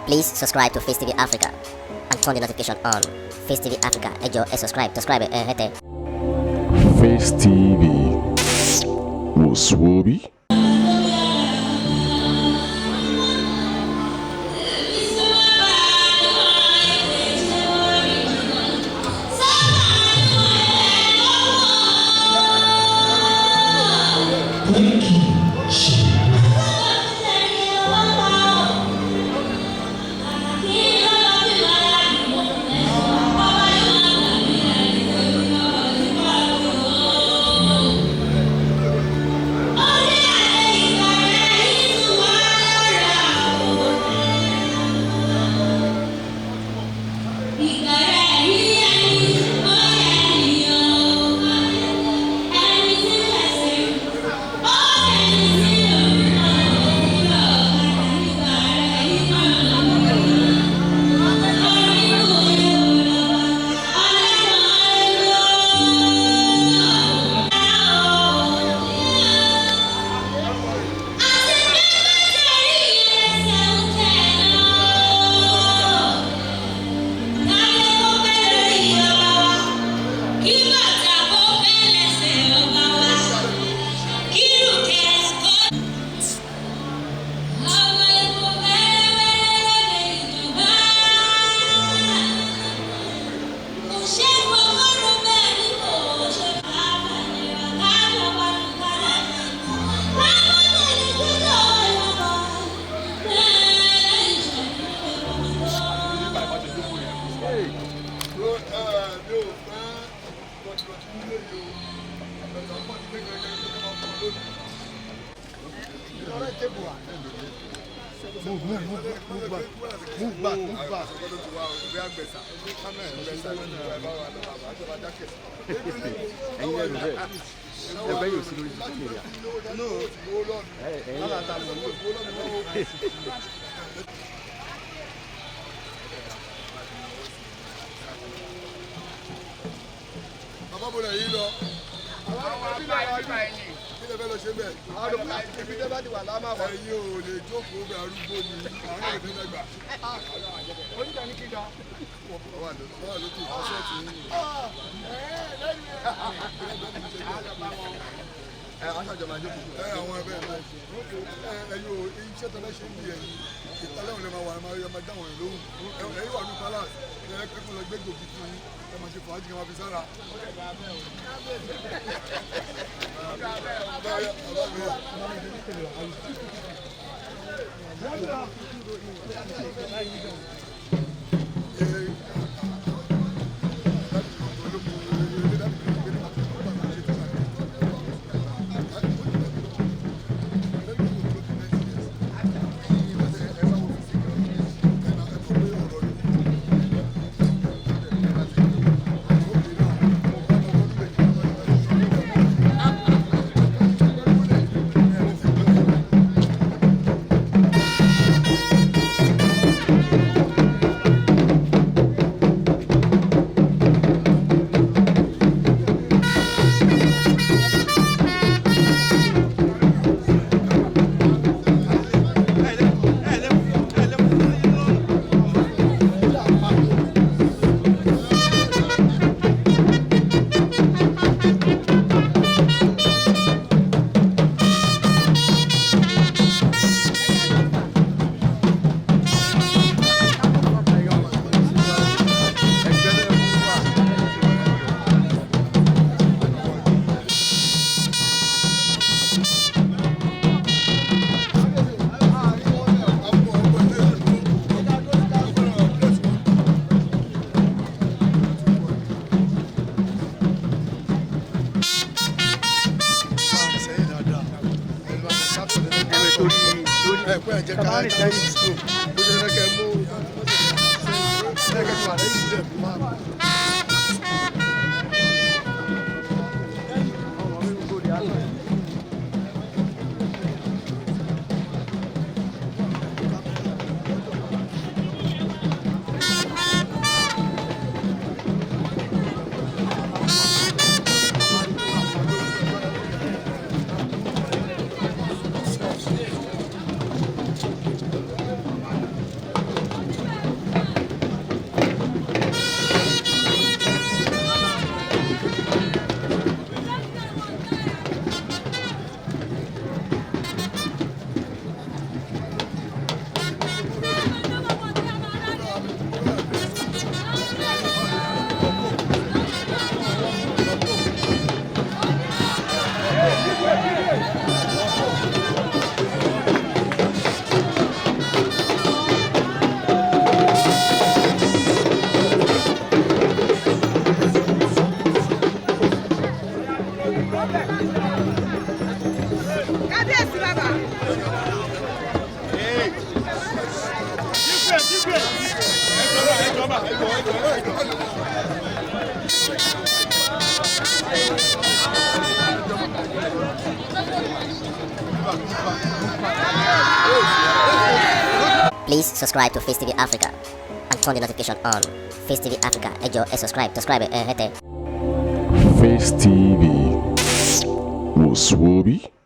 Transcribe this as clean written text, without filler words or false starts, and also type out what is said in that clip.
Please subscribe to Face TV Africa and turn the notification on. Face TV Africa, ẹ jọ̀ọ́, ẹ subscribe, subscribe ẹ hẹ́tẹ̀. Face TV wò sùwòbí. Move, move, move, move back, move back, move back. Ẹ̀yin lẹ́nu bẹ́ẹ̀, ẹgbẹ́ yóò sí lórí social media. Ẹ̀yin Bàbá bọ̀dọ̀ yìí lọ. Kí lè fẹ́ lọ ṣe bẹ́ẹ̀? Ibi tẹ́ bá ti wà láàmà wà. Ẹ̀yin ò lè jókòó bẹ́ẹ̀, arúgbó ni àwọn náà lè fẹ́ dàgbà. Oníjà ní kíga. Wà lókè aṣọ ti yín. Ẹ aṣáájú máa jókòó. Ẹ àwọn ẹbẹ ẹ ẹ̀yin ò iṣẹ́ tó fẹ́ ṣe ń bí ẹ̀yin ìtàlẹ́wọ̀n lè máa wà, ẹ máa dáwọn ẹ̀ lóhùn. Ẹ̀yin wà ní palace, ẹ kẹ́kọ̀ọ́ lọ gbé gòkè fún yín, ẹ máa ṣe fàájì kí wọ́n fi sára. Ẹgbẹ́ ló ń wà. Ẹ̀wẹ̀ torí torí. Ẹ̀kọ́ ẹ̀jẹ̀ ká ẹ̀ ká bó ṣe fẹ́ kẹ́ mú ẹ̀kẹ́ tó wà lẹ́yìn ìdílé máa. Ọmọ mi ń gòdì àná. Ẹ Please subscribe to Face TV Africa and turn the notification on. Face TV Africa, ẹ jọ̀ọ́, ẹ subscribe, subscribe ẹ hẹ́tẹ̀. Face TV was Swoby.